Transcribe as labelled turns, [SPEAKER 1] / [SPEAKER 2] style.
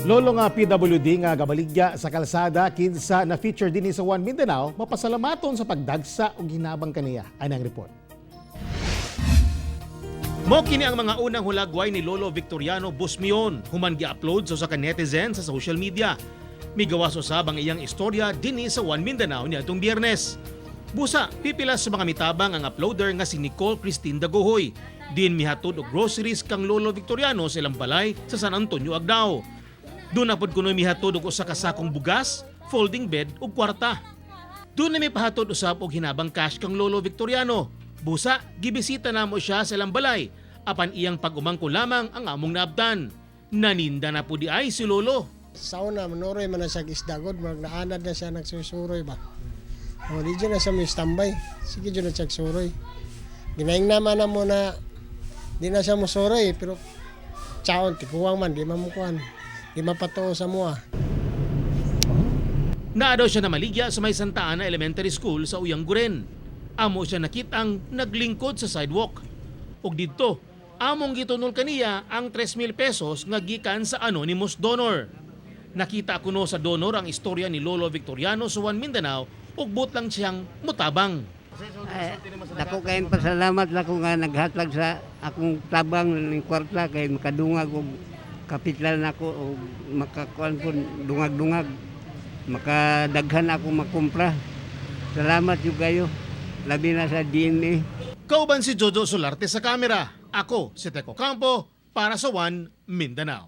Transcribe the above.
[SPEAKER 1] Lolo nga PWD nga gabaligya sa kalsada kinsa na feature dinhi sa One Mindanao mapasalamaton sa pagdagsa og hinabang kaniya. Anang report. Mo kini ang mga unang hulagway ni Lolo Victoriano Busmion human gi-upload sa usa ka netizen sa social media. Migawas usab ang iyang istorya dinhi sa One Mindanao niadtong Biyernes. Busa, pipilas sa mga mitabang ang uploader nga si Nicole Christine Dagohoy. Din mihatod og groceries kang Lolo Victoriano sa ilang balay sa San Antonio, Agdao. Doon na pod kuno mihatod og usa ka sakong bugas, folding bed ug kwarta. Doon na may pahatod usab og hinabang cash kang Lolo Victoriano. Busa, gibisita namo siya sa ilang balay. Apan iyang pag-umangko lamang ang among naabtan. Naninda na po di ay si Lolo.
[SPEAKER 2] Sa una, manuroy man na siya isda god, mag naanad na siya nagsusuroy ba. O di dyan na siya may standby. Sige dyan na siya suroy. Ginaing naman na mo na di na siya musuroy, pero tsaon, tikuwang man, di mamukuan. Di mapatuo sa mua.
[SPEAKER 1] Naa daw siya namaligya sa may Santa Ana Elementary School sa Uyanguren. Amo siya nakitang naglingkod sa sidewalk. Ug didto, among gitunol kaniya ang 3,000 pesos nga gikan sa anonymous donor. Nakita kuno sa donor ang istorya ni Lolo Victoriano sa One Mindanao ug butlang siyang mutabang.
[SPEAKER 3] Ay, dako kayong pasalamat lako nga naghatag sa akong tabang ning kwarta kay makadungag og kapital nako og makakuan ko dungag-dungag, makadaghan ako makumpra. Salamat jud kayo, labi na sa GMA.
[SPEAKER 1] Kauban si Jojo Solarte sa kamera. Ako si Teco Campo para sa One Mindanao.